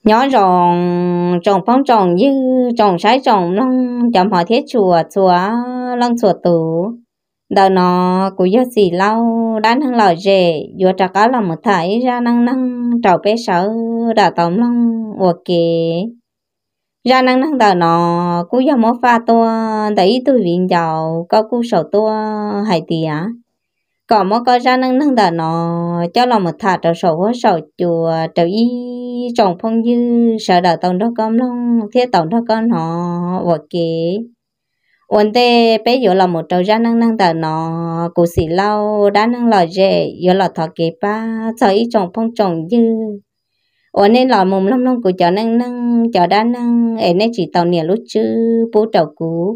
Nyob zoo tsoom phooj tsoom ywg, tsoom saib tsoom mloog, cov hmov thiab tshua txhua leej txhua tus. Ntawm no kuv yog Xim Lauj, dab neeg lom zem yuav rov qab los mus tham ib zaj neej neeg rau peb sawv daws tau mloog ua ke. Zaj neej neeg ntawm no kuj yog muab faj tuaj ntawm ib tug viv ncaus, koj kuj sau tuaj hais tias kom muab koj zaj neej neeg ntawm no coj los mus tham rau saum huab saum cua rau ib tsoom phooj ywg sawv daws tau nrog koj mloog thiab tau nrog koj hnov ua ke. Ua ntej peb yuav los mus rau zaj neej neeg ntawm no, kuv Xim Lauj, dab neeg lom zem yuav los thov kev pab txog ib tsoom phooj tsoom ywg uas nej los mus mloog mloog kuv cov neej neeg, cov dab neeg es nej tsis tau nias lub tswb pub rau kuv,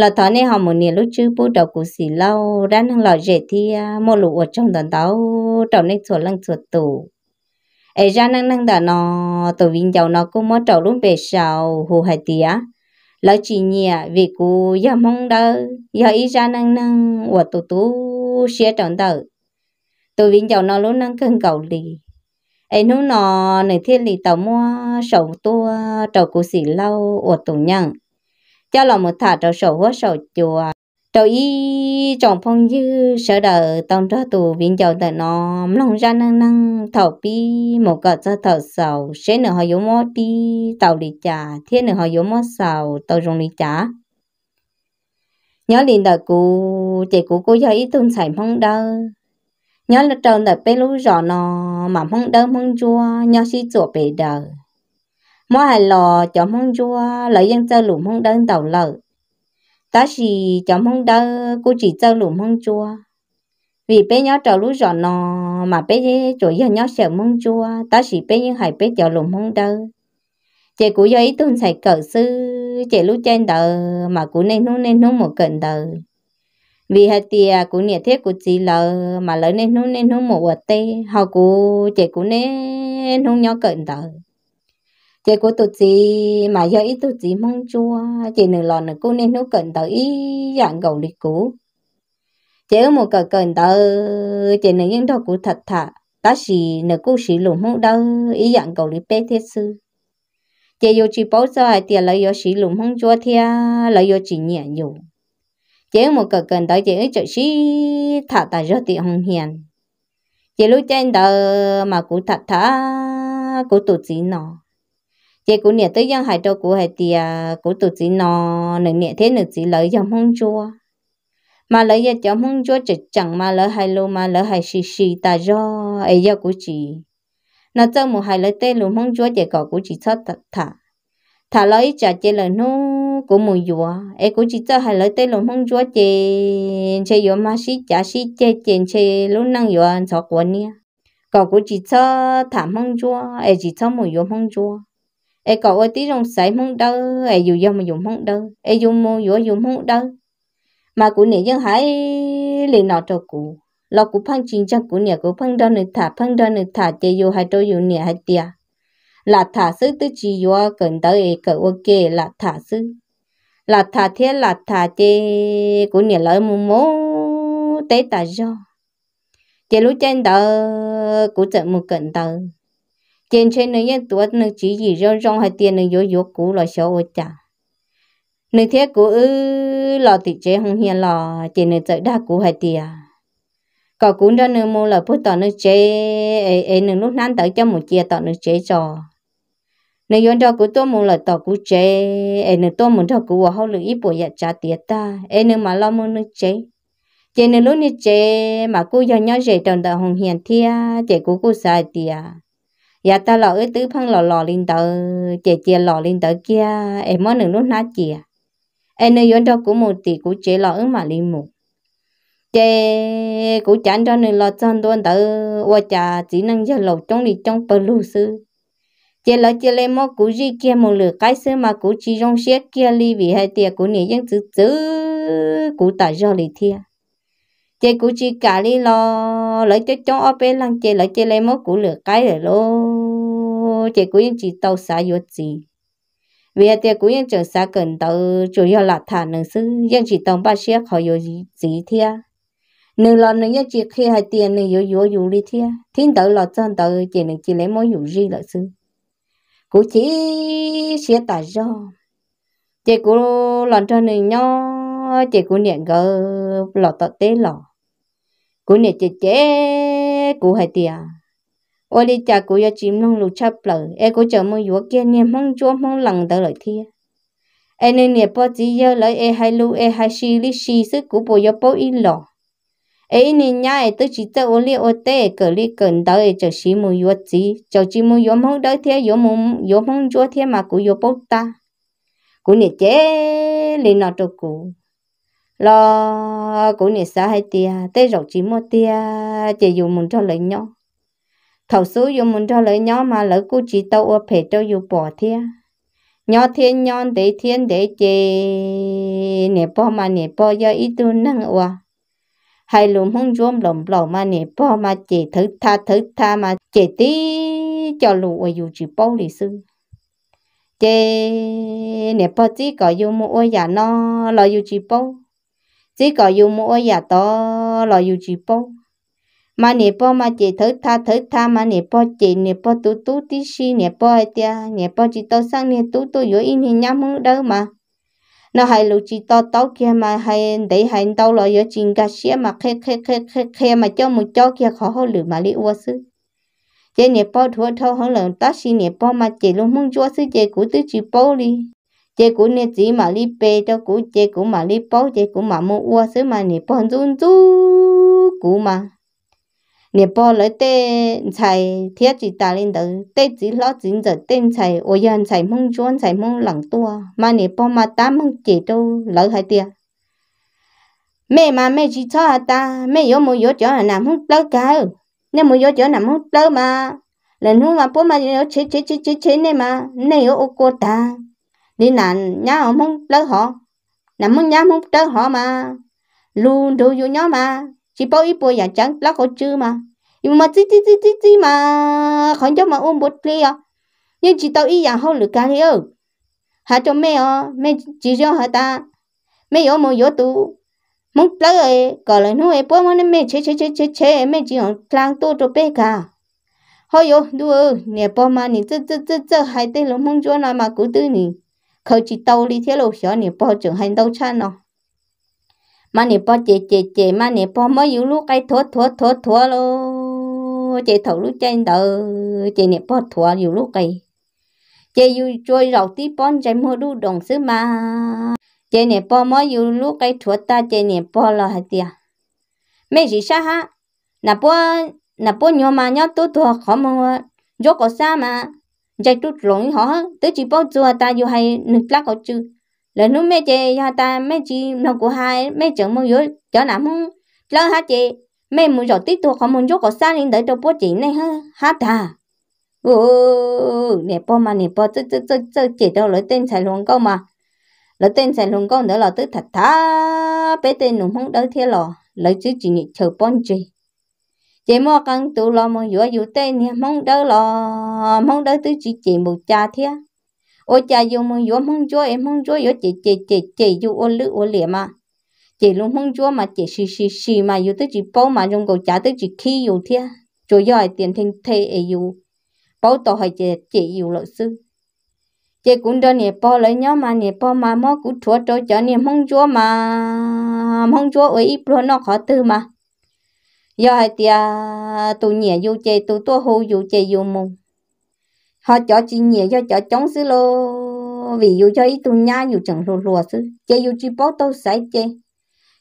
los thov nej ho mus nias lub tswb pub rau kuv Xim Lauj, dab neeg lom zem thiab muaj lus ua tsaug ntau ntau rau nej txhua leej txhua tus. Es zaj neej neeg ntawm no, tus viv ncaus no kuj muab rau lub npe sau hu hais tias Lawv Tsis Nyiam Vim Kuv Yog Hmoob Dawb, yog ib zaj neej neeg uas tu tu siab rau ntawm tus viv ncaus no lub neej kawg nkaus li. Es hnub no nws thiaj li tau muab sau tuaj rau kuv Xim Lauj ua tus nyeem, coj los mus tham rau saum huab saum cua rau ib tsoom phooj ywg sawv daws tau nrog tus viv ncaus ntawm no mloog zaj neej neeg thaum pib mus kom txog thaum xaus, seb nws ho yuav muab pib tau li cas thiab nws ho yuav muab xaus tau zoo li cas. Nyob li ntawm kuv ces kuv kuj yog ib tug ntxhais Hmoob Dawb. Nyob rau ntawm peb lub zos no mas Hmoob Dawb Hmoob Ntsuab nyob sib txuam pes daws. Muab hais los cov Hmoob Ntsuab lawv yeej txawj lus Hmoob Dawb ntau lawm, tab sis cov Hmoob Dawb kuj tsis txawj lus Hmoob Ntsuab. Vim peb nyob rau lub zos no mas peb tsuas yog nyob xyaw Hmoob Ntsuab, tab sis peb yeej hais peb cov lus Hmoob Dawb. Ces kuv yog ib tug ntxhais kawm xwb, ces lub caij ntawd mas kuv niaj hnub niaj hnub mus kawm ntawv. Vim hais tias kuv niam thiab kuv txiv lawv mas lawv niaj hnub niaj hnub mus ua teb, ho kuv ces kuv niaj hnub nyob kawm ntawv. Ces kuv tus txiv mas yog ib tug txiv Hmoob Ntsuab, ces nws los nws kuj niaj hnub kawm ntawv ib yam nkaus li kuv. Ces wb mus kawm kawm ntawv ces nws yeej nrog kuv tham tham, tab sis nws kuj siv lus Hmoob Dawb ib yam nkaus li peb thiab xwb. Ces yus tsis paub txog hais tias lawv yuav siv lus Hmoob Ntsuab thiab lawv yuav tsis nyiam yus. Ces wb mus kawm kawm ntawv ces wb txawm sib tham tas zog tim hoo hias. Ces lub caij ntawd mas kuv tham tham kuv tus txiv no, ces kuv niam twb yeej hais rau kuv hais tias kuv tus txiv no, nws niam thiab nws txiv lawv yog Hmoob Ntsuab, mas lawv yog cov Hmoob Ntsuab tseem tseem mas lawv hais lus mas lawv hais sis sis tas zog, es yog kuv tsis no txawj mus hais lawv tej lus Hmoob Ntsuab ces kom kuv tsis txhob tham. Tham los ib tsam ces lawm hnub kuv mus yuav es kuv tsis txawj hais lawv tej lus Hmoob Ntsuab ces ntshe yuav mag sib cav sib ceg ces ntshe lub neej yuav ntxhov quav niab. Kom kuv tsis txhob tham Hmoob Ntsuab es tsis txhob mus yuav Hmoob Ntsuab, es kom ua tib zoo xaiv Hmoob Dawb es yus yog yus Hmoob Dawb es yus mus yuav yus Hmoob Dawb. Mas kuv niam yeej hais li no rau kuv los kuv pheej tsis ntseeg kuv niam, kuv pheej nrog nws tham pheej nrog nws tham ces yus hais rau yus niam hais tias lam tham xwb, twb tsis yuav kawm ntawv es kawm ua ke, lam tham xwb. Lam tham thiab lam tham ces kuv niam lawv mus mus teb tas zog. Ces lub caij ntawd kuv txawm mus kawm ntawv, ces ntshe nws yeej tuav nws tswv yim zoo zoo hais tias nws yuav yuav kuv los xyov ua cas. Nws thiab kuv wb los tim tsev hoo hias los ces nws txawm dag kuv hais tias kom kuv nrog nws mus lawm puag tom nws tsev es nws lub hnab ntawv coj mus cia tom nws tsev tso. Nws yuav nrog kuv tuaj mus lawm tom kuv tsev es nws tuaj mus nrog kuv ua hauj lwm ib puas yam tsav tiav tag es nws mam los mus nws tsev. Ces nws lub niag tsev mas kuj yog nyob ze rau ntawm hoo hias thiab, ces kuv kuj xav hais tias yav tag los wb twb pheej los los li ntawd ces cia los li ntawd kiag es muab nws lub hnab cia es nws yuav nrog kuv mus tim kuv tsev los wb mam li mus. Ces kuv cav nrog nws los txog ntua ntawd ua cas txiv neej yawg laus coob li coob pawg lug xwb. Ces lawv cia li muab kuv zij kiag mus lwm qaib xwb mas kuv tsis zoo siab kiag li vim hais tias kuv niam yeej txwv txwv kuv tas zog li thiab. Ces kuv tsis kam li los lawv coob coob ob peb leeg ces lawv cia li muab kuv lwm qaib lawm lauj. Ces kuv yeej tsis tau xav yuav txiv, vim hais tias kuv yeej tseem xav kawm ntawv, tsuas yog lam tham nws xwb, yeej tsis tau npaj siab qhov yuav txiv thiab. Nws los nws yeej tsis qhia hais tias nws yuav yuav yus li thiab, thib ntawd los txog ntawd ces nws cia li muab yus zij lawm xwb. Kuv chim siab tas zog. Ces kuv los nrog nws nyob ces kuv niam nkawd los tom teb los. Kuv niam cem cem kuv hais tias, ua li cas kuv yuav tsis mloog lus tshaj plaws es kuv tseem mus yuav kiag niag Hmoob Ntsuab Hmoob Lees ntawd lawm thiab. Es nws niam pog txiv yawg lawv es hais lus es hais si li si xwb kuv puas yuav paub ib los. Es ib niag nyab es twb tsis txawj ua liaj ua teb es kawm li kawm ntawv es txawm siv mus yuav txiv, txawm tsis mus yuav Hmoob Dawb thiab, yuav Hmoob Ntsuab thiab mas kuv yuav paub tab. Kuv niam cem li no rau kuv los kuv niam xav hais tias tej zaum tsis muaj tiag ces yus mus nrog lawv nyob. Thaum xub yus mus nrog lawv nyob mas lawv kuj tsis tau ua phem rau yus pom thiab. Nyob thiab nyob ntev thiab ntev ces niam pog mas niam pog yog ib tug neeg uas hais lus Hmoob Ntsuab nplaum nplaum mas niam pog mas cem thawv tha thawv tha mas cem tib co lus uas yus tsis paub li xwb. Ces niam pog txib kom yus mus ua yam no los yus tsis paub, txib kom yus mus ua yam tod los yus tsis paub. Mas niam pog mas cem thawv tha thawv tha mas niam pog cem niam pog tus tub tib si, niam pog hais tias niam pog tsis tau xeeb niag tub tuaj yuav ib niag nyab Hmoob Dawb mas no hais lus tsis to taub kiag mas hais ntev hais ntau los yuav tsis nkag siab mas qhia qhia qhia qhia mas coj mus cob kiag qhov hauj lwm mam li ua xwb. Ces niam pog dhuav dhau heev lawm tab sis niam pog mas cem lus Hmoob Ntsuab xwb ces kuv twb tsis paub li. Ces kuv niag txiv mam li pe rau kuv ces kuv mam li paub ces kuv mam mus ua xwb mas niam pog ntxub ntxub kuv mas niam pog lawv tej ntxhais thiab tsis tas li ntawd tej txiv hlob txiv ntxawm tej ntxhais uas yog ntxhais Hmoob Ntsuab ntxhais Hmoob Lees tuaj mas niam pog mas tab meeg cem rau lawv hais tias, mej mas mej tsis txhob has tas mej yuav mus yuav cov nam Hmoob Dawb kag. Nej mus yuav cov nam Hmoob Dawb mas lwm hnub mas puab mas yuav tshev tshev tshev tshev nej mas nej yuav ua kua tag li nam nyab Hmoob Dawb hov. Nam Hmoob nyab Hmoob Dawb hov mas lug nrug yus nyob mas tsis paub ib puas yam tseeb dlaab qhov tsw mas yus mas txib txib txib txib txib mas qhov ncauj mas ua npuav dli os. Yeej tsis tau ib yam hauj lwm kag li. Has rau mej os, mej tsis zoo has tas mej yuav mus yuav tus Hmoob Dawb kom lwm hnub puab muab mej tshev tshev tshev tshev mej tsis dlaa tuaj rau peb kag. Hov yuav ntuj, niam pog mas nim txawj txawj txawj txawj hais tej lus Hmoob Ntsuab no mas kuv twb nim khaws tsis tau li thiab los xyov niam pog tseem hais ntau tshaj no. Mas niam pog cem cem cem mas niam pog muab yus lub qe thuav thuav thuav thuav los ces thaum lub caij ntawd ces niam pog thuav yus lub qe ces yus tsuas zaum tib pob ntsais muag duj doom xwb mas. Ces niam pog muab yus lub qe rhuav tag ces niam pog los hais tias, mej sim sab hab, nas puab nyuag mas nyob tub tuag qhov muag ntsuab qos xab mas ntsais ruj loos li hov twb tsis paub txug tas yus hais nwg dlaab qhov tsw. Lwm hnub mej ces yog tas mej tsis mloog kuv hais mej tseem mus yuav cov nam Hmoob dlawb hab ces mej mus zaum tib tug qhov muag ntsuab qos xab li ntawd rau puab cem nej hab tag. Niam pog mas niam pog txawj txawj txawj cem rau lawv tej ntxhais hluas nkauj mas lawv tej ntxhais hluas nkauj ntawd los twb tham tham peb tej nus Hmoob Dawb thiab los lawv twb tsis nyiam chaw pob ntseg. Ces muaj qee tus los mus yuav yus tej niag Hmoob Dawb los Hmoob Dawb twb tsis cem npaum cas thiab. Ua cas yus mus yuav Hmoob Ntsuab es Hmoob Ntsuab yuav cem cem cem cem yus ua lwj ua liam mas cem lus Hmoob Ntsuab mas cem si si si mas yus twb tsis paub mas zoo nkaus cav twb tsis khib yus thiab, tsuas yog hais tias nthe nthe es yus paub tau hais tias cem yus lawm xwb. Ces kuv nrog niam pog lawv nyob mas niam pog mas muab kuv rhuav rau cov niag Hmoob Ntsuab mas Hmoob Ntsuab ua ib pluag noj qhov twg mas yog hais tias tus nyiam yus ces tus tuaj hu yus ces yus mus, ho cov tsis nyiam yog cov coob xwb lauj. Vim yus yog ib tug nyab yus tseem hluas hluas xwb ces yus tsis paub taug xaiv ces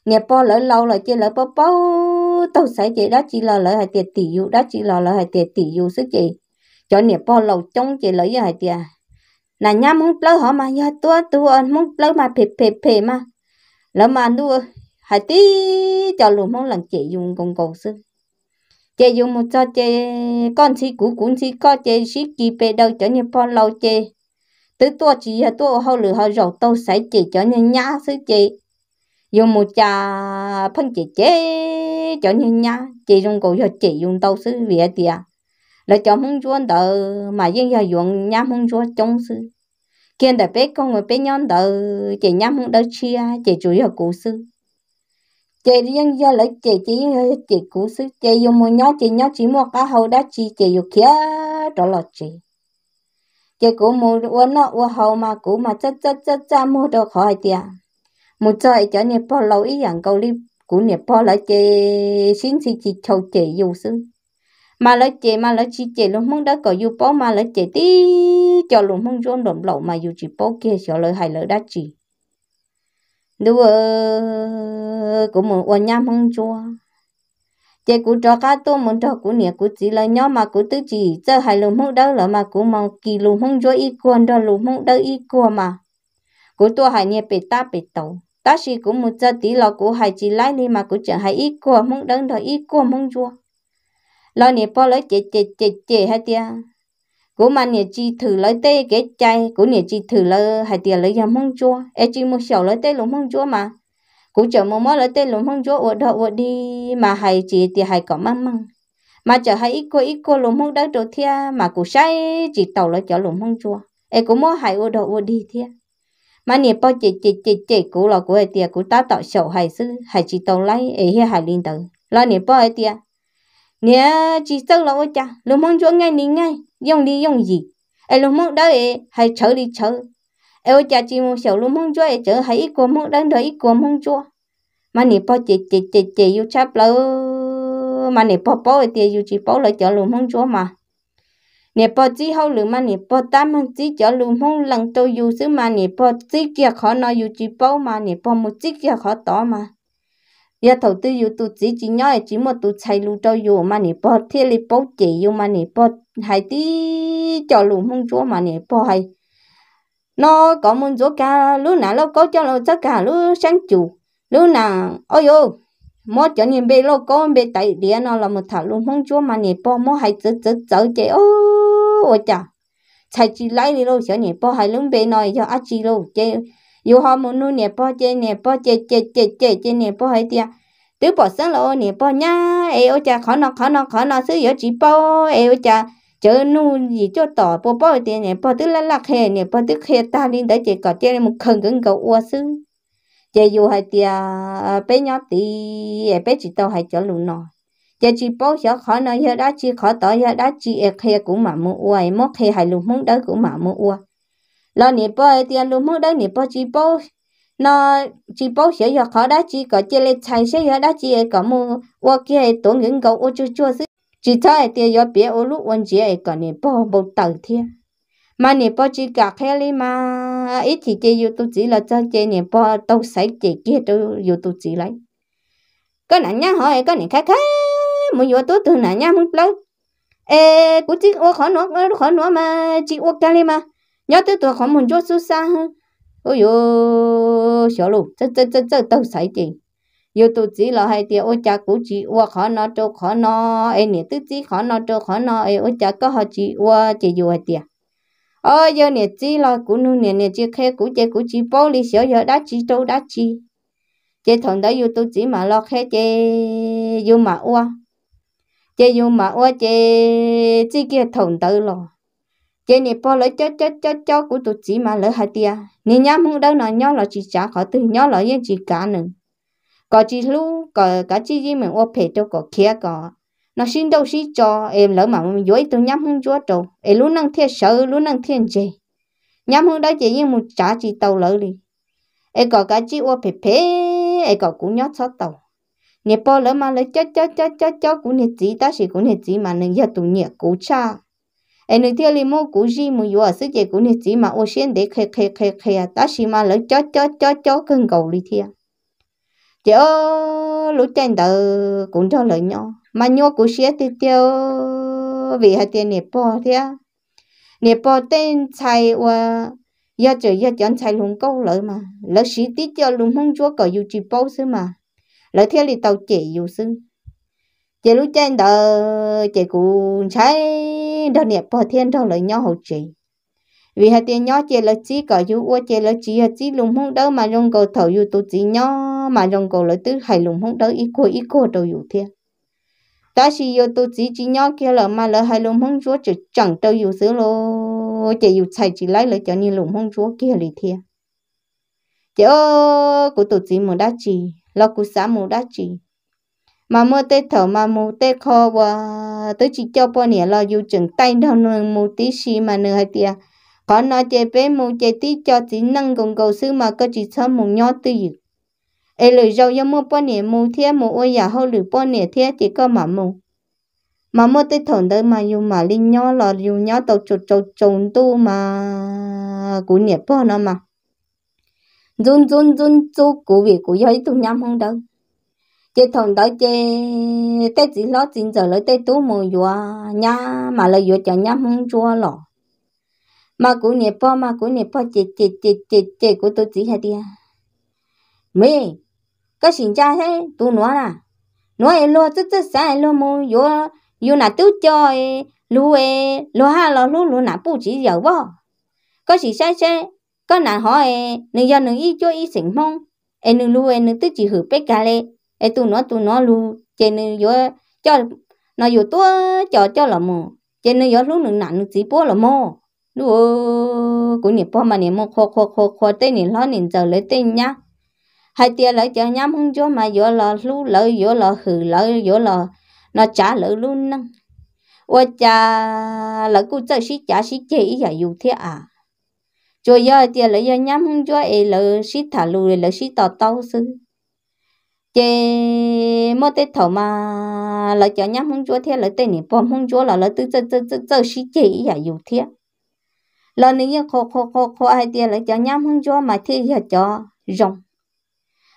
niam pog lawv laus lawm ces lawv paub paub taug xaiv ces dab tsi los lawv hais tias tim yus, dab tsi los lawv hais tias tim yus xwb ces cov niam pog laus coob ces lawv yeej hais tias nas nyab Hmoob Dlawb hov mas yog tuab tug Hmoob Dlawb mas phem phem phem mas lawv mas ntuj hais tib co lus Hmoob Lees cem yus nkaus nkaus xwb. Ces yus mus txog ces koj ntxhi kuv kuv ntxhi koj ces sib kis pes daws cov niag pog laus ces twb tuaj tsis yog tuaj ua hauj lwm ho zaum taug xaiv cem cov niag nyab xwb ces yus mus cas pheej cem cem cov niag nyab ces zoo nkaus yog cem yus ntau xwb vim hais tias lawv cov Hmoob Ntsuab ntawd mas yeej yog yuav nyab Hmoob Ntsuab coob xwb. Kiag ntawm peb koog uas peb nyob ntawd ces nyab Hmoob Dawb tshiab ces tsuas yog kuv xwb. Ces yeej yog lawv cem ces yeej yog cem kuv xwb ces yus mus nyob ces nyob tsis muaj qab hau dab tsi ces yus khiav rov los tsev. Ces kuv mus ua noj ua haus mas kuv mas txaj txaj txaj txaj muag rau qhov hais tias mus txog es cov niag pog laus ib yam nkaus li kuv niam pog lawv ces sib ntxhi ci chau cem yus xwb. Mas lawv cem mas lawv tsis cem lus Hmoob Dawb kom yus paub mas lawv cem tib co lus Hmoob Ntsuab nplaum nplaum mas yus tsis paub kiag xyov lawv hais lawv dab tsi. Ntuj, kuv mus ua nyab Hmoob Ntsuab, ces kuv rov qab tuaj mus nrog kuv niam kuv txiv lawv nyob mas kuv twb tsis txawj hais lus Hmoob Dawb lawm mas kuv mus kis lus Hmoob Ntsuab ib kuag nrog lus Hmoob Dawb ib kuag mas kuv tuaj hais niag pem tab pem taus, tab sis kuv mus txog tid los kuv hais tsis laib li mas kuv tseem hais ib kuag Hmoob Dawb nrog ib kuag Hmoob Ntsuab. Los niam pog lawv cem cem cem cem hais tias kuv mas niam tsis thwm lawv tej kev cai, kuv niam tsis thwm lawv hais tias lawv yog Hmoob Ntsuab es tsis mus xyaum lawv tej lus Hmoob Ntsuab mas kuv tseem mus muab lawv tej lus Hmoob Ntsuab ua dog ua dig mas hais tsis tias hais kom meej meej, mas tseem hais ib kuag ib kuag lus Hmoob Dawb rau thiab mas kuv saib tsis taus lawv cov lus Hmoob Ntsuab es kuv muab hais ua dog ua dig thiab. Mas niam pog cem cem cem cem kuv los kuv hais tias kuv tab tom xyaum hais xwb, hais tsis tau laib es thiaj hais li ntawd. Los niam pog hais tias niam tsis txawj los ua cas, lus Hmoob Ntsuab nqaij li nqaij, yooj li yooj yim, es lus Hmoob Dawb es hais tshawv li tshawv, es ua cas tsis mus xyaum lus Hmoob Ntsuab es tseem hais ib kuag Hmoob Dawb nrog ib kuag Hmoob Ntsuab. Mas niam pog cem cem cem cem yus tshaj plaws, mas niam pog paub hais tias yus tsis paub lawv cov lus Hmoob Ntsuab mas niam pog txib hauj lwm mas niam pog tab meeg txib cov lus Hmoob lees rau yus xwb mas niam pog txib kiag qhov no yus tsis paub mas niam pog mus txib kiag qhov tod mas yog thaum twg yus tus txiv tsis nyob es tsis muaj tus txhais lus rau yus mas niam pog thiaj li paub cem yus mas niam pog hais tib co lus Hmoob Ntsuab mas niam pog hais no kom mus ntxuav kag lub nam lauj kaub coj los txhawb kag lub saab cum, lub nam, o yus, muab cov niag npe lauj kaub npe tais diav no los mus tham lus Hmoob Ntsuab mas niam pog muab hais txawv txawv txawv ces ua cas txhais tsis laib li lauj, xyov niam pog hais lub npe no yog dab tsi lauj. Ces yus ho mus nug niam pog ces niam pog cem cem cem cem ces niam pog hais tias twb pom xeeb los ua niam pog nyab es ua cas qhov no qhov no qhov no xwb yuav tsis paub es ua cas cawv nug yim cuaj tom puas paub tias niam pog twb laj laj qhia, niam pog twb qhia tag li ntawd ces kom cia li mus khaws nkawd nkaus ua xwb. Ces yus hais tias peb nyob tid es peb tsis tau hais cov lus no, ces tsis paub xyov qhov no yog dab tsi qhov tod yog dab tsi es qhia kuv mam mus ua, es muab qhia hais lus Hmoob Dawb kuv mam mus ua. Los niam pog hais tias lus Hmoob Dawb niam pog tsis paub no, tsis paub xyov yog qhov dab tsi, kom cia li txhais saib yog dab tsi es kom mus ua kiag tuav nkawd nkaus ua tsuag tsuag xwb, tsis txhob hais tias yuav piav ua lub ua ntsiav es kom niam pog npau taws thiab. Mas niam pog tsis kam qhia li mas ib chim ces yus tus txiv los txog ces niam pog tau xaiv cem kiag rau yus tus txiv lawm. Koj nam nyab hov es koj niam khab khab mus yuav tub tug nam nyab Hmoob Dawb es kuv txib ua qhov nuav qhov nuav mas tsis ua kag li mas, nyob twb tuag qhov muag ntsuab xub xab. Ua yuav xyov lus txawj txawj txawj taug xaiv ces yus tus txiv los hais tias ua cas kuv tsis ua qhov no rau qhov no es niam twb txib qhov no rau qhov no es ua cas koj ho tsis ua? Ces yus hais tias o, yog niam txib los kuv nug niam, niam tsis qhia kuv ces kuv tsis paub li xyov yog dab tsi rau dab tsi. Ces thaum ntawd yus tus txiv mam los qhia ces yus mam ua. Ces yus mam ua ces txij kiag thaum ntawd los ces niam pog lawv cob cob cob cob kuv tus txiv mas lawv hais tias niag nyab Hmoob Dawb no nyob los tsis tsav qhov twg, nyob los yeej tsis kav nws, kom tsis hlub, kom kav tsij yeej meem ua phem rau kom khiav kom no sib nrauj sib tso es lawv mam yuav ib tug nyab Hmoob Ntsuab rau es lub neej thiaj sawv lub neej thiaj ntseg. Nyab Hmoob Dawb ces yeej mus tsav tsis tau lawv li es kom kav tsij ua phem phem es kom kuv nyob txhob tau. Niam pog lawv mas lawv cob cob cob cob cob kuv niag txiv tab sis kuv niag txiv mas nws yog tus nyiam kuv tshaj es nws thiaj li muab kuv zij mus yuav xwb ces kuv niag txiv mas ua siab ntev qhia qhia qhia qhia tab sis mas lawv cob cob cob cob kawg nkaus li thiab. Ces o, lub caij ntawd kuv nrog lawv nyob mas nyuaj kuv siab tiag tiag vim hais tias niam pog thiab niam pog tej ntxhais uas yog tseem yog cov ntxhais hluas nkauj lawv mas lawv siv tib co lus Hmoob Ntsuab kom yus tsis paub xwb mas lawv thiaj li tau cem yus xwb. Ces lub caij ntawd ces kuv ntshai nrog niam pog thiab nrog lawv nyob hauv tsev vim hais tias nyob ces lawv txib kom yus ua ces lawv tsis yog txib lus Hmoob Dawb mas zoo nkaus thaum yus tus txiv nyob mas zoo nkaus lawv twb hais lus Hmoob Dawb ib kuag ib kuag rau yus thiab. Tab sis yus tus txiv tsis nyob kiag lawm mas lawv hais lus Hmoob Ntsuab tseem tseem rau yus xwb los ces yus txhais tsis laib lawv cov niag lus Hmoob Ntsuab kiag li thiab. Ces o, kuv tus txiv mus dab tsi los kuv xav mus dab tsi, mas muaj tej thaum mas mus tej qho uas twb tsis coj poj niam los yus tseem taij nrog nws mus tib si mas nws hais tias Qhov no ces peb mus ces tib co txiv neej nkaus nkaus xwb mas koj tsis txhob mus nyob twj ywm, es lwm zaus yog muaj poj niam mus thiab mus ua yam hauj lwm poj niam thiab ces koj mam mus. Mas muaj tej thaum ntawd mas yus mam li nyob los yus nyob tau tsaus tsaus ntuj mas kuv niam pog no mas ntxub ntxub ntxub ntxub kuv vim kuv yog ib tug nyab Hmoob dawb. Ces thaum ntawd ces tej txiv hlob txiv ntxawm lawv tej tub mus yuav nyab mas lawv yuav cov nyab Hmoob ntsuab los. Mas kuv niam pog mas kuv niam pog cem cem cem cem cem kuv tus txiv hais tias, Me, koj sim ntsa thiab tus nuav na, nuav es luag txawj txawj xav es luag mus yuav yus nam tub co, luag es luag haj los hlub luag nam puj txiv yawm voj. Koj sim saib saib, koj nam hov es nws yog nws ib cuab ib xeem Hmoob, es nws lug es nws twb tsis hwm peb kag le, es tus nuav tus nuav lug ces nws yuav coj, no yus tuab co coj los mus ces nws yuav hlub nws nam nws txiv puab los mog. Lub, kuv niam pog mas niam mus qhuas qhuas qhuas qhuas tej niam hlob niam ntxawm lawv tej nyab, hais tias lawv cov nyab Hmoob ntsuab mas yuav los hlub lawv, yuav los hwm lawv, yuav los no tsav lawv lub neej. Ua cas lawv kuj txawj sib cav sib ceg ib yam yus thiab as. Tsuas yog hais tias lawv yog nyab Hmoob ntsuab es lawv sib tham lus lawv sib to taub xwb. Ces muaj tej thaum mas lawv cov nyab Hmoob ntsuab thiab lawv tej niam pog Hmoob ntsuab los lawv twb txawj txawj txawj sib ceg ib yam yus thiab. Los nws yeej qhuas qhuas qhuas qhuas hais tias lawv cov nyab Hmoob ntsuab mas thiaj yog cov zoo.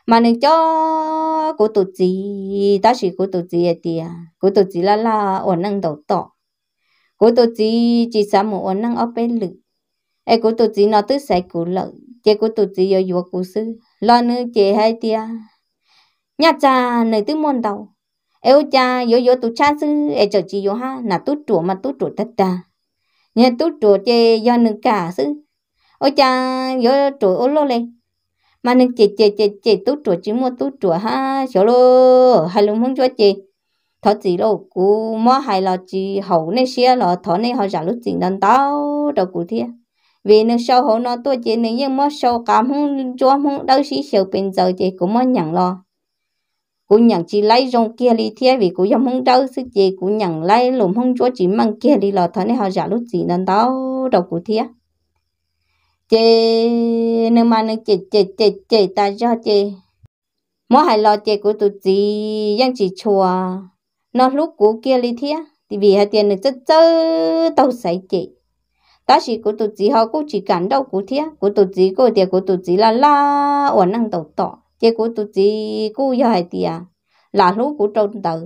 Mas nws coj kuv tus txiv, tab sis kuv tus txiv hais tias kuv tus txiv laj laj ua neej ntaus tom. Kuv tus txiv tsis xav mus ua neej ob peb lwm, es kuv tus txiv no twb xaiv kuv lawm ces kuv tus txiv yuav yuav kuv xwb los nws ces hais tias, Nyaj txag nws twb muaj ntau, es ua cas yuav yuav tus tshab xwb es tseem tsis yuav hab? Nam tub ruam mas tub ruam tag tag, niag tub ruam ces yog nws kam xwb, ua cas yuav ruam ua luaj le? Mas nws cem cem cem cem tub ruam tsis muaj tub ruam hab xyov lauj. Hais lus Hmoob ntsuab ces, Thov txim lauj, kuv muab hais los tsis haum nej siab los thov nej ho zam lub txim ntau ntau rau kuv thiab. Vim nws sau hauv no tuaj ces nws yeej muab sau qab Hmoob ntsuab Hmoob dawb sib xyaw pes ntxaws ces kuv muab nyeem los kuv nyeem tsis laib zoo kiag li thiab, vim kuv yog Hmoob dawb xwb ces kuv nyeem laib lus Hmoob ntsuab tsis meej kiag li los thov nej ho zam lub txim ntau ntau rau kuv thiab. Ces nws mas nws cem cem cem cem tas zog ces muab hais los ces kuv tus txiv yeej tsis tshua no hlub kuv kiag li thiab, vim hais tias nws txawj txawj taug xaiv cem. Tab sis kuv tus txiv ho kuj tsis kam nrauj kuv thiab, kuv tus txiv kuj tias kuv tus txiv laj laj ua neej ntaus tom ces kuv tus txiv kuj yog hais tias lam hlub kuv rau ntawd.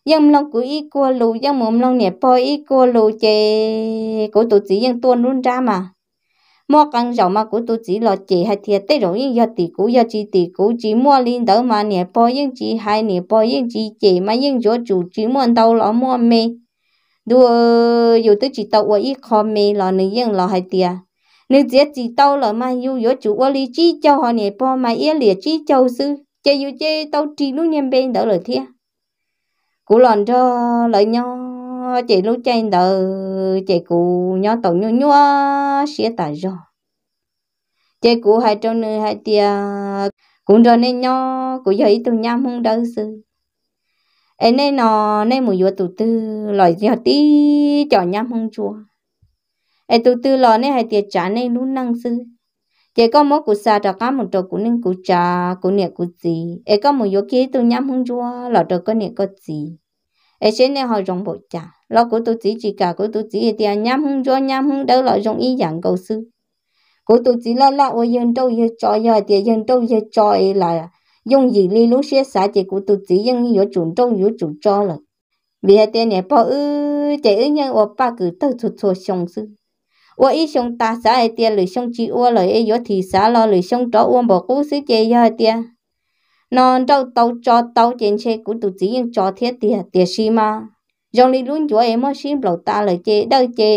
Yeej mloog kuv ib kuag lus, yeej mus mloog niam pog ib kuag lus ces kuv tus txiv yeej tuaj nruab nrab mas muaj qee zaum mas kuv tus txiv los cem hais tias tej zaum yeej yog tim kuv, yog tsis tim kuv tsis muaj li ntawd mas niam pog yeej tsis hais, niam pog yeej tsis cem mas yeej yuav tsum tsis muaj ntau los muaj me. Ntuj, yus twb tsis tau ua ib qho me los nws yeej los hais tias nws txiav txim tau lawm mas yus yuav tsum ua li tsib caug, ho niam pog mas iab liam tsib caug xwb ces yus cia tau ris lub niag npe ntawd lawm thiab. Kuv los nrog lawv nyob ces lub caij ntawd ces kuv nyob tau nyuaj nyuaj siab tas zog. Ces kuv hais rau nws hais tias, Kuv nrog nej nyob kuv yog ib tug nyab Hmoob dawb xwb, es nej no nej mus yuav tus twg los yog tib co nyab Hmoob ntsuab, es tus twg los nej hais tias tsav nej lub neej xwb. Ces koj muab kuv xa rov qab mus rau kuv neej kuv tsa, kuv niam kuv txiv, es koj mus yuav kiag ib tug nyab Hmoob ntsuab los rau koj niam koj txiv, es seb nej ho zoo npaum cas. Los kuv tus txiv tsis kam, kuv tus txiv hais tias nyab Hmoob ntsuab nyab Hmoob dawb los zoo ib yam nkaus xwb. Kuv tus txiv laj laj ua yawg nrauj yawg tso, yog hais tias yawg nrauj yawg tso es lam yooj yim li lub siab xav ces kuv tus txiv yeej yuav tsum nrauj yuav tsum tso lawm. Vim hais tias niam pog wb ces wb yeej ua paj kwm tawg txhua txhua xyoo xwb. Ua ib xyoo tas xav hais tias lwm xyoo tsis ua lawm es yuav thim xav los lwm xyoo rov ua npaum qub xwb ces yog hais tias no nrauj tau tso tau ces ntshe kuv tus txiv yeej tso thiab tiag. Tiam sis mas zoo li lub ncuav es muab sib nplaum tas lawm ces dawj ces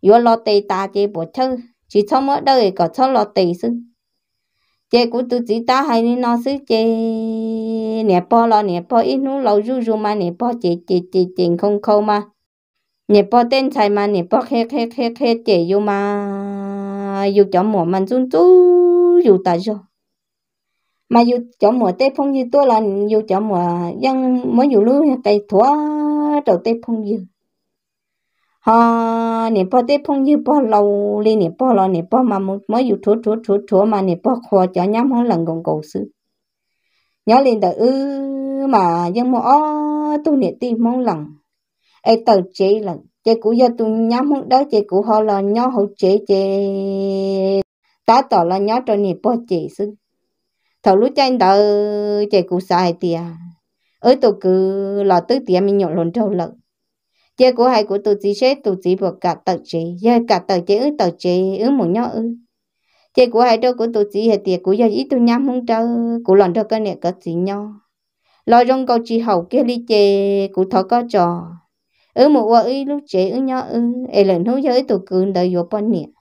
yuav lo tes tas ces puas chawj tsis txhob muab dawj kom txhob lo tes xwb. Ces kuv tus txiv tab hais li no xwb ces niam pog los niam pog ib hnub laus zuj zus mas niam pog ces ces ces ces nkhaus nkhaus mas niam pog tej ntxhais mas niam pog qhia qhia qhia qhia cem yus mas yus cov muam mas ntxub ntxub yus tas zog. Mas yus cov muam tej phooj ywg tuaj los yus cov muam yeej muab yus lub qe thuav rau tej phooj ywg. Ho niam pog tej phooj ywg pog laus li niam pog los niam pog mas mus muab yus rhuav rhuav rhuav rhuav mas niam pog qhuas cov nyab Hmoob Lees nkaus nkaus xwb. Nyob li ntawd wb mas yeej muaj ob tug niam tij Hmoob Lees es tawm tsev lawm, ces kuv yog tus nyab Hmoob Dawb ces kuv ho los nyob hauv tsev ces tab tom los nyob rau niam pog cem xwb. Thaum lub caij ntawd ces kuv xav hais tias wb tus kwv los twb tiav me nyuam hluas nraug lawm, cia kuv hais kuv tus txiv seb tus txiv puas kam tawm tsev, yog kam tawm ces wb tawm tsev wb mus nyob wb. Ces kuv hais rau kuv tus txiv hais tias kuv yog ib tug nyab Hmoob Dawb, kuv los nrog koj niam koj txiv nyob los zoo nkaus tsis haum kiag li ces kuv thov koj tso, wb mus ua wb ib lub tsev wb nyob wb es lwm hnub yog wb tus kwv ntawd yuav poj niam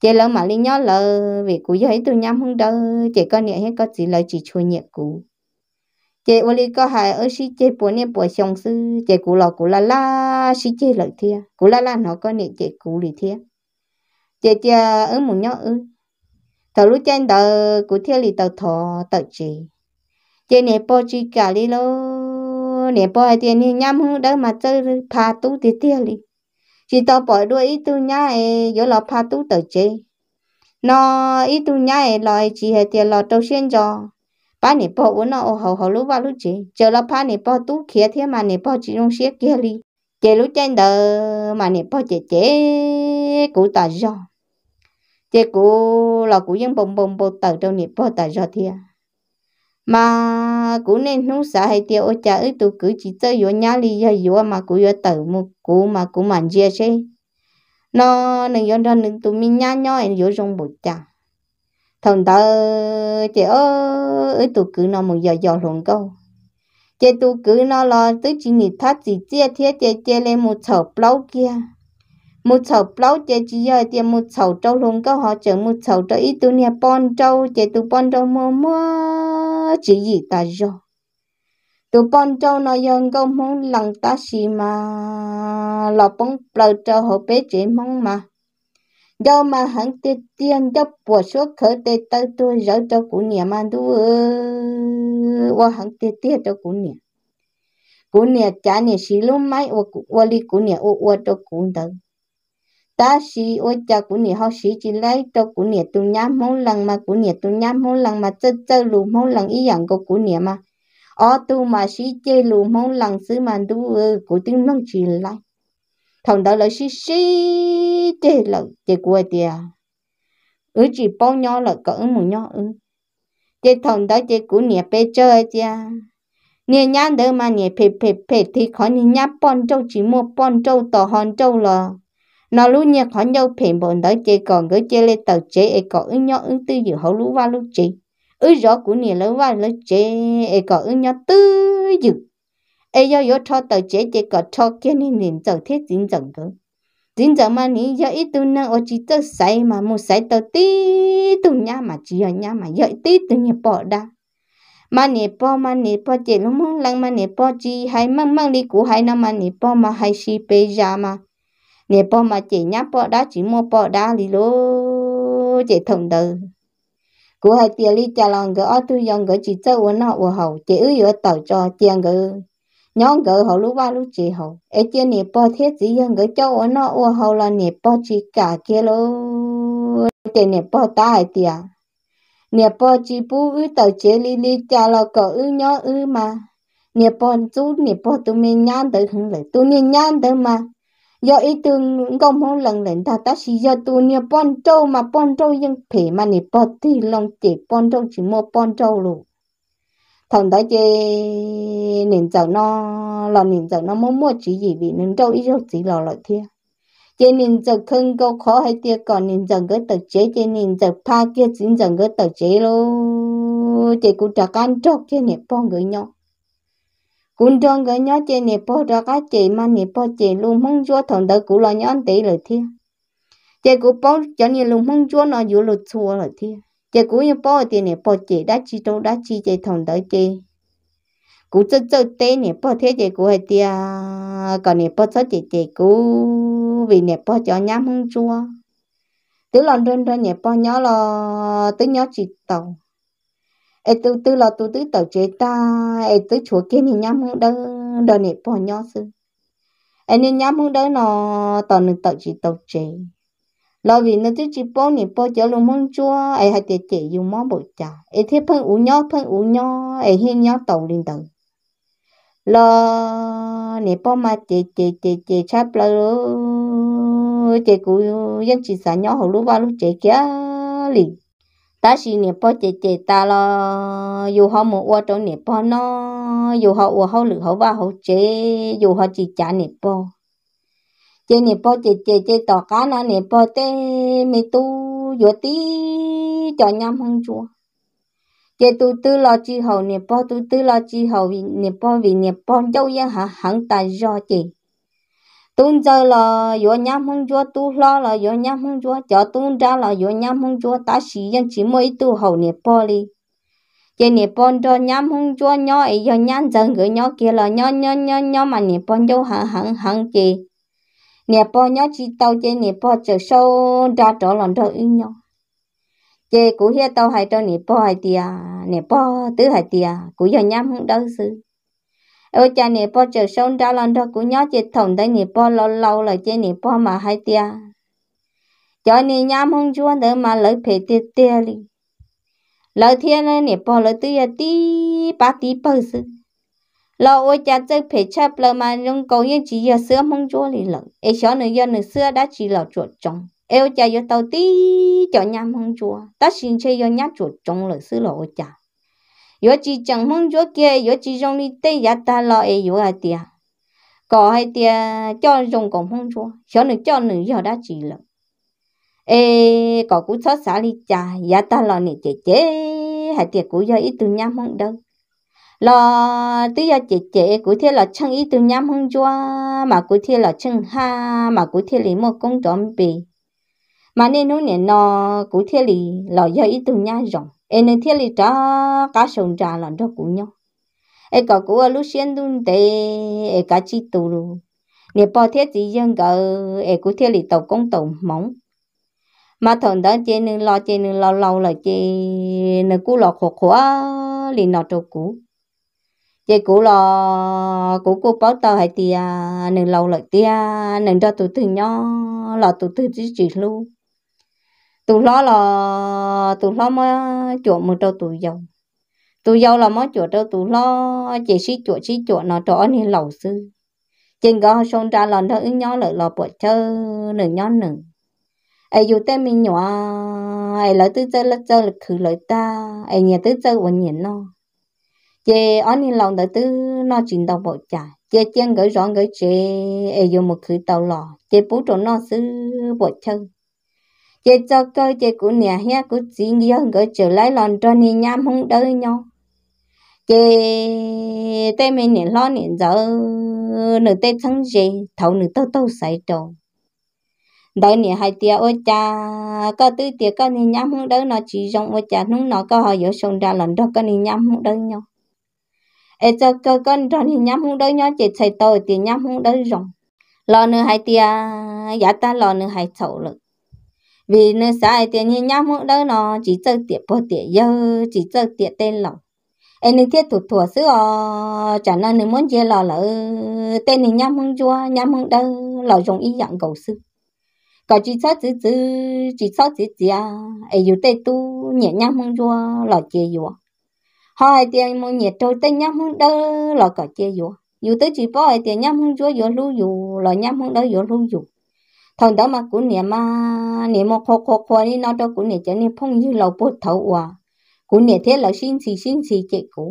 ces lawv mam li nyob lawv, vim kuv yog ib tug nyab Hmoob Dawb ces koj niam thiab koj txiv lawv tsis tshua nyiam kuv. Ces ua li koj hais wb sib ceg puas niaj puas xyoo xwb ces kuv los kuv laj laj sib ceg lawm thiab, kuv laj laj hnov koj niam cem kuv li thiab. Ces cia wb mus nyob wb. Thaum lub caij ntawd kuv thiaj li tau thov tawm tsev. Ces niam pog tsis kam li lauj, niam pog hais tias niag nyab Hmoob Dawb mas txawj pha tub tiag tiag li, tsis tau pom dua ib tug nyab es yuav los pha tub tawm tsev no. Ib tug nyab es los tsis hais tias los rau siab ntso pab niam pog ua noj ua haus hauv lub vaj lub tsev, tseem los pha niam pog tub khiav thiab mas niam pog tsis zoo siab kiag li. Ces lub caij ntawd mas niam pog cem cem kuv tas zog, ces kuv los kuv yeej npau npau npau taws rau niam pog tas zog thiab. Mas kuv niaj hnub xav hais tias ua cas wb tus kwv tsis txawj yuav nyab li, yog yuav mas kuv yuav tawm mus kuv mas kuv mam ntsia seb no nws yuav nrog nws tus me nyab nyob yuav zoo npaum cas. Thaum ntawd ces wb tus kwv no mus yos yos hluas nkauj, ces tus kwv no los twb tsis nim thab txim txiaj thiab ces cia li mus txhaum plaub kiag. Mus txhaum plaub ces tsis yog hais tias mus txhaum rau hluas nkauj ho tseem mus txhaum rau ib tug niag poj nrauj, ces tus poj nrauj muaj muaj tswv yim tas zog. Tus poj nrauj no yog nkauj Hmoob Lees tab sis mas los poob plaws rau hauv peb tsev Hmoob mas ncauj mas heev tiag tiag, ncauj puas suab khawv tes taw tuag zawv rau kuv niam mas ntuj, ua heev tiag tiag rau kuv niam. Kuv niam cav niam siv lub maib ua li kuv niam ua ua rau kuv ntawd. Tab sis ua cas kuv niam ho siv tsis laib rau kuv niam tus nyab Hmoob Lees mas kuv niam tus nyab Hmoob Lees mas txawj txawj lus Hmoob Lees ib yam nkaus kuv niam mas ob tug mas sib ceg lus Hmoob Lees xwb mas ntuj, kuv twb mloog tsis laib. Thaum ntawd lawv sib sib ceg lawm ces kuv hais tias wb tsis paub nyob lawm kom wb mus nyob wb. Ces thaum ntawd ces kuv niam pes tsawg hais tias niag nyab ntawd mas niam phem phem phem, thiab qhov niag nyab poj nrauj tsis muaj poj nrauj tos ho nrauj los no lub niag qhov ncauj phem npaum ntawd ces kom nkawd cia li tawm tsev es kom wb nyob wb twj ywm hauv lub vaj lub tsev. Wb zov kuv niam lawv vaj lawv tsev es kom wb nyob twj ywm. Es yog yuav rho tawm tsev ces kom rho kiag niag niam ntxawm thiab txiv ntxawm nkawd. Txiv ntxawm mas nws yog ib tug neeg uas tsis txawj xaiv mas mus xaiv tau tib tug nyab mas tsis yog nyab mas yog tib tug niag poj dab. Mas niam pog mas niam pog cem lus Hmoob Lees mas niam pog tsis hais meej meej li kuv hais no mas niam pog mas hais si pes zas mas niam pog mas cem nyab poj dab tsis muaj poj dab li lauj. Ces thaum ntawd kuv hais tias li cas los nkawd ob tug yog nkawd tsis txawj ua noj ua haus ces wb yuav tawm tso cia nkawd nyob nkawd hauv lub vaj lub tsev hauv es cia niam pog thiab txiv yawg nkawd coj ua noj ua haus los niam pog tsis kam kiag lauj. Ces niam pog tab hais tias niam pog tsis pub wb tawm tsev li, li cas los kom wb nyob wb mas. Niam pog ntxub niam pog tus me nyab ntawd heev lawm, tus niag nyab ntawd mas yog ib tug nkauj Hmoob Lees lawm ntag tab sis yog tus niag poj nrauj mas poj nrauj yeej phem mas niam pog tig loo cem poj nrauj tsis muaj poj nrauj lus. Thaum ntawd ces niam ntxawm no los niam ntxawm no muaj muaj tswv yim vim nws nrauj ib zaug txiv los lawm thiab. Ces niam ntxawm khaws nkaus qhov hais tias kom niam ntxawm nkawd tawm tsev ces niam ntxawm pha kiag txiv ntxawm nkawd tawm tsev lauj. Ces kuv rov qab nrog kiag niam pog nkawd nyob. Kuv nrog nkawd nyob ces niam pog rov qab cem mas niam pog cem lus Hmoob Ntsuab, thaum ntawd kuv los nyob ntev lawm thiab. Ces kuv paub cov niag lus Hmoob Ntsuab no yuav luag txhua lawm thiab ces kuv yeej paub hais tias niam pog cem dab tsi rau dab tsi ces thaum ntawd ces kuv txawj txawj teb niam pog thiab ces kuv hais tias kom niam pog txhob cem cem kuv vim niam pog cov nyab Hmoob Ntsuab twb los nrog nrog niam pog nyob los twb nyob tsis tau, es tus twg los tus twb tawm tsev tag es twb tshuav kiag niag nyab Hmoob Dawb nrog niam pog nyob xwb. Es niag nyab Hmoob Dawb no tos nws tawm tsis tau tsev los vim nws twb tsis paub niam pog cov lus Hmoob Ntsuab es hais tias cem yus mob npaum cas es thiaj pheej ua nyob pheej ua nyob es thiaj nyob tau li ntawd. Los niam pog mas cem cem cem cem tshaj plaws, ces kuv yeej tsis xav nyob hauv lub vaj lub tsev kiag li. Tab sis niam pog cem cem tas los yus ho mus ua rau niam pog noj, yus ho ua hauj lwm hauv vaj hauv tsev, yus ho tsis cav niam pog. Ces niam pog cem cem ces tom qab no niam pog tej me tub yuav tib co nyab Hmoob Ntsuab. Ces tus twg los tsis haum niam pog, tus twg los tsis haum niam pog, vim niam pog ncauj yeej hav heev tas zog ces tub ntxawg los yuav nyab Hmoob Ntsuab, tub hlob los yuav nyab Hmoob Ntsuab, cov tub nrab los yuav nyab Hmoob Ntsuab, tab sis yeej tsis muaj ib tug haum niam pog li. Ces niam pog nrog nyab Hmoob Ntsuab nyob es yog nyab ntxawg nkawd nyob kiag los nyob nyob nyob nyob mas niam pog ncauj hav heev heev ces niam pog nyob tsis tau ces niam pog txawm sau nra rov los nrog wb nyob. Ces kuv thiaj tau hais rau niam pog hais tias, niam pog twb hais tias kuv yog nyab Hmoob Dawb xwb, ua cas niam pog txawm sau nra los nrog kuv nyob? Ces thaum ntawd niam pog laus laus lawm ces niam pog mas hais tias cov niag nyab Hmoob Ntsuab ntawd mas lawv phem tiag tiag li. Lawv thiab niam pog lawv twb yog tib pab tib pawg xwb los ua cas txawj phem tshaj plaws mas zoo nkaus yeej tsis yog xwab Hmoob Ntsuab li lawm, es xyov nws yog nws xwab dab tsi los tsuam tsoov es ua cas yuav tau tib co nyab Hmoob Ntsuab, tab sis ntshe yog nyab tsuam tsoov lawm xwb los ua cas. Yuav tsis tseem Hmoob Ntsuab kiag, yuav tsis zoo li tej yav tag los es yuav hais tias, kom hais tias coj zoo nkaus Hmoob Ntsuab, xyov nws coj nws yog dab tsi lawm. Es kom kuv txhob xav li cas, yav tag los niam cem cem hais tias kuv yog ib tug nyab Hmoob Dawb los twb yog cem cem kuv thiaj los tsheej ib tug nyab Hmoob Ntsuab mas kuv thiaj los tsheej Haj mas kuv thiaj li muaj koob nrov npe. Mas niaj hnub niam no kuv thiaj li los yog ib tug nyab zoo es nws thiaj li rov qab sau nra los nrog kuv nyob, es kom kuv ua lub siab ntuj ntev es kav tsij tu niam pog thiab txiv yawg nkawd es kuv thiaj li tau koob tau hmoov. Mas thaum ntawd ces nws los ces nws laus laus lawm ces nws kuj los qhuas qhuas li no rau kuv. Ces kuv los kuv kuj paub tau hais tias nws laus lawm tiag, nws nrog tus twg nyob los tus twg twb tsis hlub. Tus hlob los tus hlob muab cuam mus rau tus yau, tus yau los muab cuam rau tus hlob, ces sib cuam sib cuam no rau ob niag laus xwb. Ces nkawd ho sau nra los nrog wb nyob lawm los puam chawj nws nyob nws. Es yus tej me nyuam es lawv twb txawj laj txawj khwv lawv tag es nyias twb txawj ua nyias noj. Ces ob niag laus ntawd twb noj tsis ntau npaum cas, ces cia nkawd zov nkawd tsev es yuav mus khwv tau los ces pub rau noj xwb puam chawj. Ces txog kawg ces kuv niam thiab kuv txiv yawg nkawd tseem laib los nrog niag nyab Hmoob Dawb nyob. Ces tej me niam hlob niam ntxawm nws tej txheeb ze thaum nws taug taug xaiv rau ntawd niam hais tias, ua cas koj twb tias koj niag nyab Hmoob Dawb no tsis zoo, ua cas hnub no koj ho yuav sau nra los nrog koj niag nyab Hmoob Dawb nyob? Es txog kawg koj nrog niag nyab Hmoob Dawb nyob ces txhais tau tias nyab Hmoob Dawb zoo. Los nws hais tias yav tag los nws hais txhaum lawm, vim nws xav hais tias niag nyab Hmoob Dawb no tsis txawj tiam pog tiam yawg, tsis txawj tiam tej laus, es nws thiaj thuam thuam xwb os. Tsam no nws muab nce los lawm tej niag nyab Hmoob Ntsuab nyab Hmoob Dawb los zoo ib yam nkaus xwb. Kom tsis txhob txwv txwv, tsis txhob txiav txiav, es yus tej tub nyiam nyab Hmoob Ntsuab los cia yuav, ho hais tias mus nyiam raug tej nyab Hmoob Dawb los kom cia yuav. Yus twb tsis paub hais tias nyab Hmoob Ntsuab yuav hlub yus los nyab Hmoob Dawb yuav hlub yus. Thaum ntawd mas kuv niam mas niam mus qhuas qhuas qhuas li no rau kuv niam cov niag phooj ywg laus puag thaum uas kuv niam thiab lawv sib ntxhi sib ntxhi cem kuv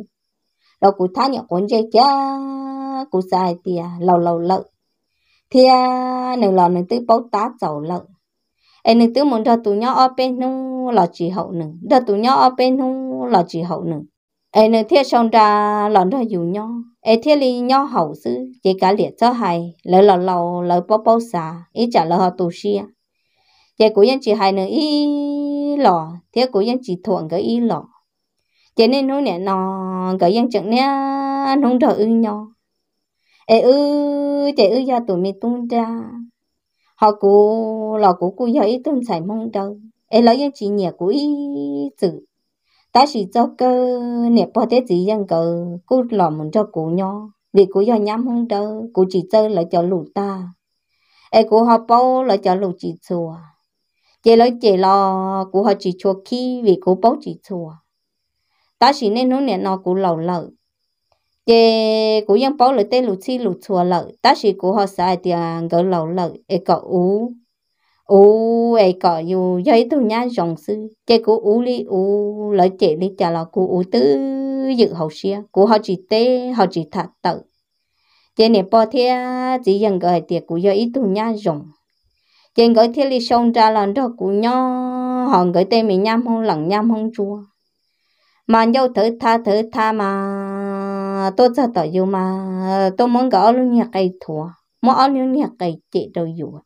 los kuv thab niam quav ntsej kiag, kuv xav hais tias laus laus lawm thiab nws los nws twb paub tab txaus lawm, es nws twb mus nrog tus nyob ob peb hnub los tsis haum nws, nrog tus nyob ob peb hnub los tsis haum nws, es nws thiaj sau nra los nrog yus nyob es thiaj li nyob haum xwb. Ces kav liam txhob hais, lawv laus laus lawv paub paub xav ib tsam lawv ho tu siab. Ces kuv yeej tsis hais nws ib los thiab kuv yeej tsis thuam nkawd ib los. Ces niaj hnub niam no nkawd yeej tseem niaj hnub nrog wb nyob, es wb ces wb yog tus me tub nrab, ho kuv los kuv kuj yog ib tug ntxhais Hmoob Dawb es lawv yeej tsis nyiam kuv ib txwm. Tab sis txog kawg niam pog thiab txiv yawg nkawd kuj los mus nrog kuv nyob, vim kuv yog nyab Hmoob Dawb, kuv tsis txawj lawv cov lus tag, es kuv ho paub lawv cov lus tsis txhua. Ces lawv cem los kuv ho tsis tshua khib vim kuv paub tsis txhua. Tab sis niaj hnub nim no kuv laus lawm, ces kuv yeej paub lawv tej lus txhij lus txhua lawm, tab sis kuv ho xav hais tias nkawd laus lawm es kom uv, uv es kom yus yog ib tug nyab zoo xwb, ces kuv uv li uv, lawv cem li cas los kuv uv twb ywm hauv siab, kuv ho tsis teb ho tsis tham tawm. Ces niam pog thiab txiv yawg nkawd hais tias kuv yog ib tug nyab zoo, ces nkawd thiaj li sau nra los nrog kuv nyob, ho nkawd tej me nyab Hmoob Lees nyab Hmoob Ntsuab mas ncauj thawv tha thawv tha mas tuaj txog tom yus mas tuaj muab nkawd ob lub niag qe thuav, muab ob lub niag qe cem rau yus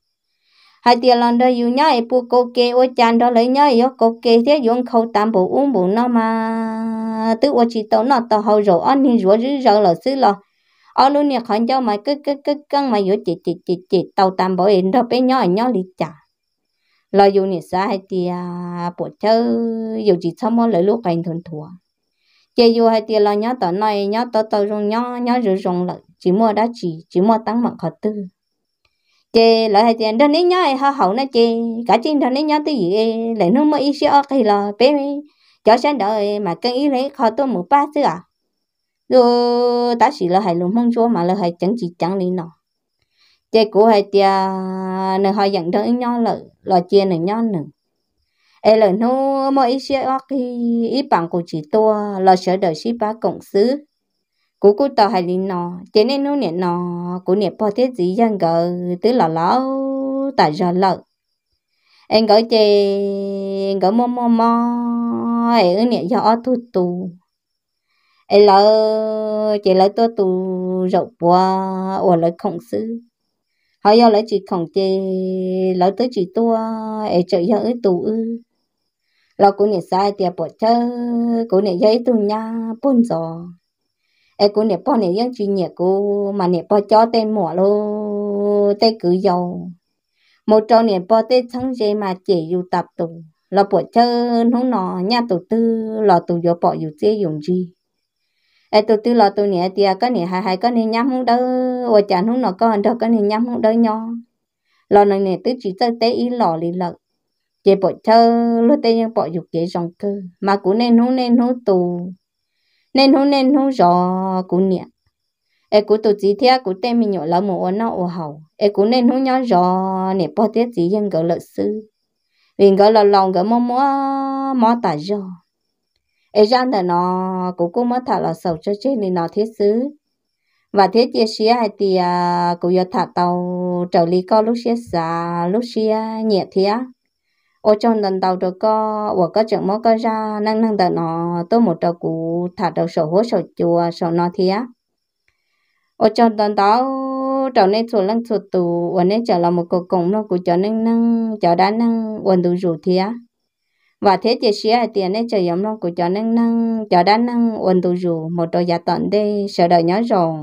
hais tias los nrog yus nyob es puas kaus ke, ua cas nrog lawv nyob es yuav kaus ke thiab yuav nkhaus tas npaum ub npaum no mas twb ua tsis tau noj tau haus, zaum ob niag zuav zwb zaws lawm xwb los ob lub niag qhov ncauj mas keeb keeb keeb keeb mas yuav cem cem cem cem tau tas npaum es nrog peb nyob es nyob li cas. Los yus niam xav hais tias puam chawb, yus tsis txhob muab lawv lub qe nthuav nthuav. Ces yus hais tias los nyob tom no es nyob tau tau zoo nyob, nyob zoo zoo lawm, tsis muaj dab tsi, tsis muaj teeb meem qhov twg. Ces lawv hais tias nrog neb nyob es ho haum no ces kav tsij nrog neb nyob twj ywm, lwm hnub muaj ib siab ob qig los peb cov sab nraud mas keeb ib leeg ib qho tuaj mus pab xwb as. Tab sis lawv hais lus Hmoob Ntsuab mas lawv hais ceev tsis ceev li no. Ces kuv hais tias nws ho yeem nrog wb nyob lawm los cia nws nyob nws, es lwm hnub muaj ib siab ob qig ib pam nqus tsis tuaj los sawv daws sib pab koom xwb. Kuv kuj tau hais li no, ces niaj hnub nim no kuv niam pog thiab txiv yawg nkawd twb los laus tas zog lawm. Es nkawd ces nkawd muaj muaj mob es wb niam yog ob tug tu. Es lawv ces lawv tuaj tu zaum puav uas lawv khoom xwb, ho yog lawv tsis khoom ces lawv twb tsis tuaj es tseem yog wb tu wb. Los kuv niam xav hais tias puam chawb, kuv niam yog ib tug nyab puag ntxov, es kuv niam pog niam yeej tsis nyiam kuv, mas niam pog cob tej muam los tej kwv yau mus rau niam pog tej txheeb ze mas cem yus tas tus. Los puam chawb, hnub no nyaj tus twg los tus yuav pom yus txiab yus ntsig. Es tus twg los tus niam hais tias koj niam hais hais koj niag nyab Hmoob Dawb, ua cas hnub no koj nrog koj niag nyab Hmoob Dawb nyob? Los nws niam twb tsis txawj teb ib los li lawm. Ces puam chawb, luag tej yeej pom yus kev zoo kawg, mas kuv niaj hnub niaj hnub tu, niaj hnub niaj hnub zov kuv niam. Es kuv tus txiv thiab kuv tej me nyuam lawv mus ua noj ua haus, es kuv niaj hnub nyob zov niam pog thiab txiv yawg nkawd lawm xwb, vim nkawd laus laus nkawd muaj muaj mob tas zog. Es zaj ntawm no kuv kuj muab tham los xaus tso tseg li no thiab xwb. Vam thiab cia siab hais tias kuv yuav tham tau raws li koj lub siab xav lub siab nyiam thiab. Ua tsaug ntau ntau rau koj uas koj tseem muab koj zaj neej neeg ntawm no tuaj mus rau kuv tham rau saum huab saum cua saum no thiab. Ua tsaug ntau ntau rau nej txhua leej txhua tus uas nej tseem los mus koom koom mloog kuv cov neej neeg cov dab neeg ua ntu zus thiab. Vam thiab cia siab hais tias nej tseem yuav mloog kuv cov neej neeg cov dab neeg ua ntu zus mus rau yav tom ntej. Sawv daws nyob zoo.